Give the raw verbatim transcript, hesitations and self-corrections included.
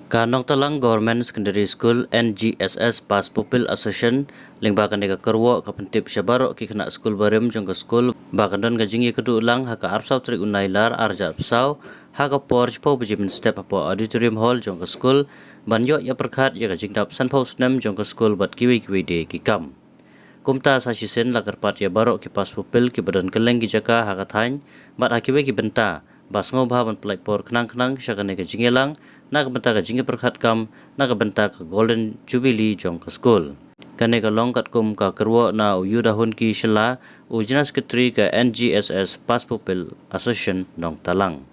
Ka Nongtalang Government Secondary School N G S S Pass Pupil Association lyngba kane ka kyrwoh ka pyntip sha baroh ki khynnah skul barim jong ka skul ba kan don ka jingïakynduh lang ha ka arphew saw tarik u Nailar arhajar arphew saw ha ka por shiphew baje mynstep hapoh auditorium hall jong ka skul ban ïoh ïa pyrkhat ïa ka jingdap sanphew snem jong ka skul bad kiwei kiwei de ki kam. Kumta sa shisien la kyrpad ïa baroh ki pass pupil kiba don kylleng ki jaka ha ka thaiñ bad ha kiwei ki bynta ba sngewbha ban pynlait por khnang khnang sha kane ka jingïalang na ka bynta ka jingïapyrkhat kam na ka bynta ka Golden Jubilee jong ka skul. Kane ka long katkum ka kyrwoh na u Yudahunki Shylla, u General Secretary ka N G S S Pass Pupil Association Nongtalang.